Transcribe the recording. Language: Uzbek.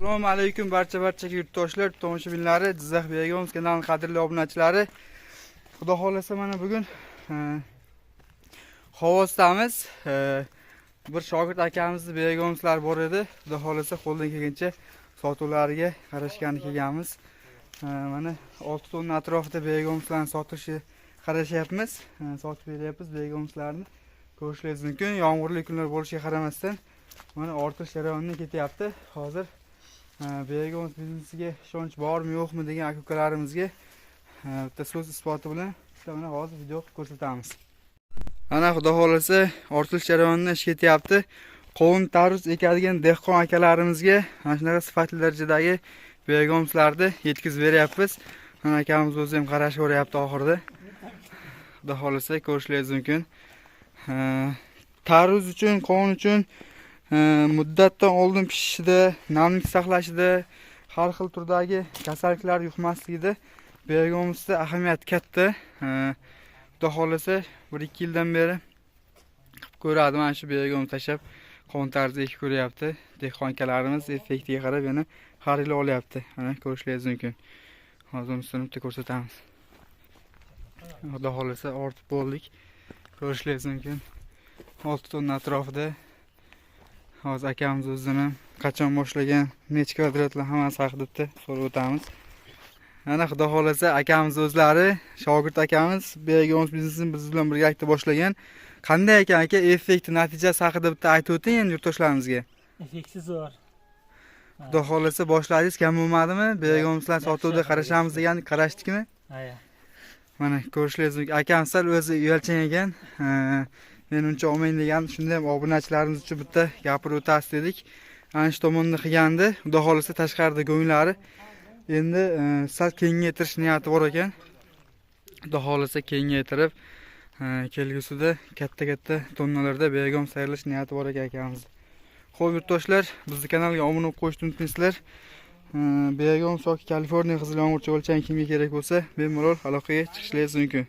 Assalomu alaykum barcha yurtdoshlar, tomoshabinlari, Jizzax Begons kanalining qadrli obunachilari. Xudo xohlasa, mana bugun Xovosdamiz. Bir shogird akamizni begonslar bor edi. Xudo xohlasa, qo'ldan kelgancha sotuvlariga qarashgani kelganmiz. Mana 6 tonna atrofida begonslarni sotilishi qarashyapmiz. Sotib beryapmiz begonslarni. Ko'rishingiz mumkin. Yomg'irli kunlar bo'lishiga qaramasdan mana ortish jarayonida ketyapti. Hozir Begons biznesiga ishonch bormi, yo'qmi degan aka ukalarimizga bitta so'z isboti bilan bitta mana hozir video qilib ko'rsatamiz. Mana, xudo xohlasa, ortilish jarayonida ish ketyapti. Qovun, tarvuz ekadigan dehqon akalarimizga mana shunaqa sifatli darajadagi begonslarni yetkazib beryapmiz. Mana akamiz o'zi ham qarashib ko'ryapti oxirida. Xudo xohlasa, ko'rishingiz mumkin. Tarvuz uchun, qovun uchun muddatdan oldin pishishida, namlik saqlashida, har xil turdagi kasalliklar yuqmasligida begonsda ahamiyati katta. Xudo xohlasa, 1-2 yildan beri qilib ko'radi, mana shu begon tashlab qovun tarvuz ekib ko'ryapti. Dehqon akalarimiz effektiga qarab yana har yili olyapti. Mana ko'rishingiz mumkin. Hozir unisini bitta ko'rsatamiz. Xudo xohlasa, ortib bo'ldik. Ko'rishingiz mumkin. 6 tonna atrofida. Hozir akamiz o'zini qachon boshlagan, necha kvadratlar, hammasi haqida bitta so'rab o'tamiz. Mana, xudo xohlasa, akamiz o'zlari, shogird akamiz Begons biznesini biz bilan birgalikda boshlagan. Qanday ekan, aka, effekti, natijasi haqida bitta aytib o'ting endi yurtdoshlarimizga. Effekti zo'r. Xudo xohlasa, boshladingiz, kam bo'lmadimi? Begonslar sotuvda qarashamiz degan qarashdikmi? Ha. Mana ko'rishingiz mumkin. Akam sal o'zi uyalchan ekan. Men uncha olmayin degan, shunda ham obunachilarimiz uchun bitta gapirib o'tasiz dedik. Ana shu tomonda qilgandi. Xudo xohlasa, tashqarida go'nglari endi sal kengaytirish niyati bor ekan. Xudo xohlasa, kengaytirib, kelgusida katta katta tonnalarda begom tayyorlash niyati bor ekan akamizni. Xo'p, yurtdoshlar, bizni kanalga obuna bo'lib qo'yishni unutmaysizlar. Begom yoki Kaliforniya qizil yomg'irchi o'lchang kimga kerak bo'lsa, bemalol aloqaga chiqishingiz mumkin.